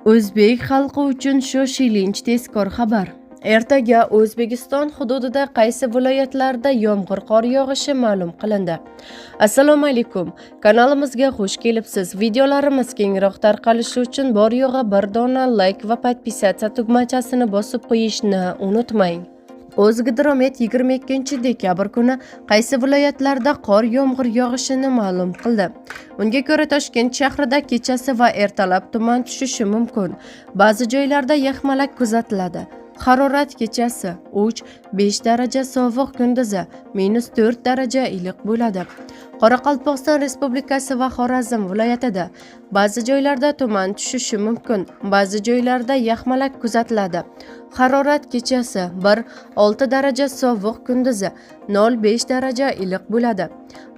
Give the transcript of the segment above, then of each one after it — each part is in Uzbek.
O'zbek xalqi uchun shoshilinch tezkor xabar. Ertaga O'zbekiston hududida qaysi viloyatlarda yomg'ir, qor yog'ishi ma'lum qilindi. Assalomu alaykum. Kanalimizga xush kelibsiz. Videolarimiz kengroq tarqalishi uchun bor yo'g'i bir dona like va подписаться tugmachasini bosib qo'yishni unutmang. O'zgidromet 22 dekabr kuni qaysi viloyatlarda qor, yomg'ir yog'ishini ma'lum qildi. Unga ko'ra, Toshkent shahrida kechasi va ertalab tuman tushishi mumkin. Ba'zi joylarda yaxmalak kuzatiladi. Harorat kechasi 3-5 daraja sovuq, kunduzi -4 daraja iliq bo'ladi. Qoraqalpog'iston Respublikasi va Xorazm viloyatida ba'zi joylarda tuman tushishi mumkin. Ba'zi joylarda yaxmalak kuzatiladi. Harorat kechasi 1-6 daraja sovuq, kunduzi 0-5 daraja iliq bo'ladi.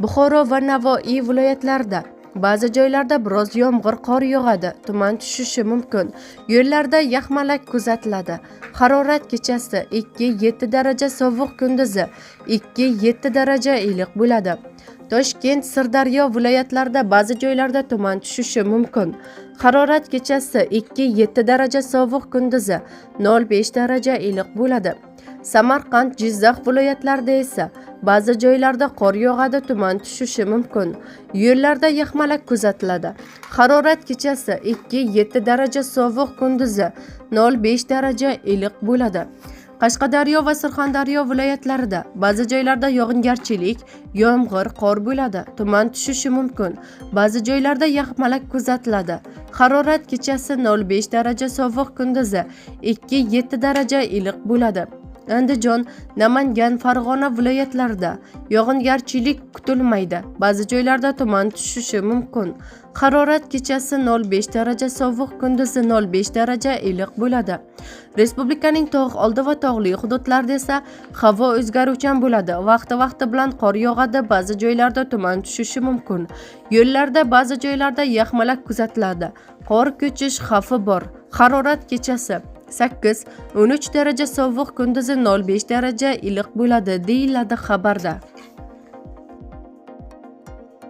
Buxoro va Navoiy viloyatlarida ba'zi joylarda biroz yomg'ir, qor yog'adi, tuman tushishi mumkin. Yo'llarda yaxmalak kuzatiladi. Harorat kechasi 2-7 daraja sovuq, kunduzi 2-7 daraja iliq bo'ladi. Toshkent, Sirdaryo viloyatlarida ba'zi joylarda tuman tushishi mumkin. Harorat kechasi 2-7 daraja sovuq, kunduzi 0-5 daraja iliq bo'ladi. Samarqand, Jizzax viloyatlarida esa ba'zi joylarda qor yog'adi, tuman tushishi mumkin. Yo'llarda yaxmalak kuzatiladi. Harorat kechasi 2-7 daraja sovuq, kunduzi 0-5 daraja iliq bo'ladi. Qashqadaryo va Surxondaryo viloyatlarida ba'zi joylarda yog'ingarchilik, yomg'ir, qor bo'ladi, tuman tushishi mumkin. Ba'zi joylarda yaxmalak kuzatiladi. Harorat kechasi 0-5 daraja sovuq, kunduzi 2-7 daraja iliq bo'ladi. Andijon, Namangan, Farg'ona viloyatlarida yog'ingarchilik kutilmaydi. Ba'zi joylarda tuman tushishi mumkin. Harorat kechasi 0,5 daraja sovuq, kunduzi 0,5 daraja iliq bo'ladi. Respublikaning tog' oldi va tog'li hududlarida esa havo o'zgaruvchan bo'ladi. Vaqti-vaqti bilan qor yog'adi, ba'zi joylarda tuman tushishi mumkin. Yo'llarda ba'zi joylarda yaxmalak kuzatiladi. Qor ko'chish xavfi bor. Harorat kechasi 8-13 daraja sovuq, kunduzi 0,5 daraja iliq bo'ladi, deyiladi xabarda.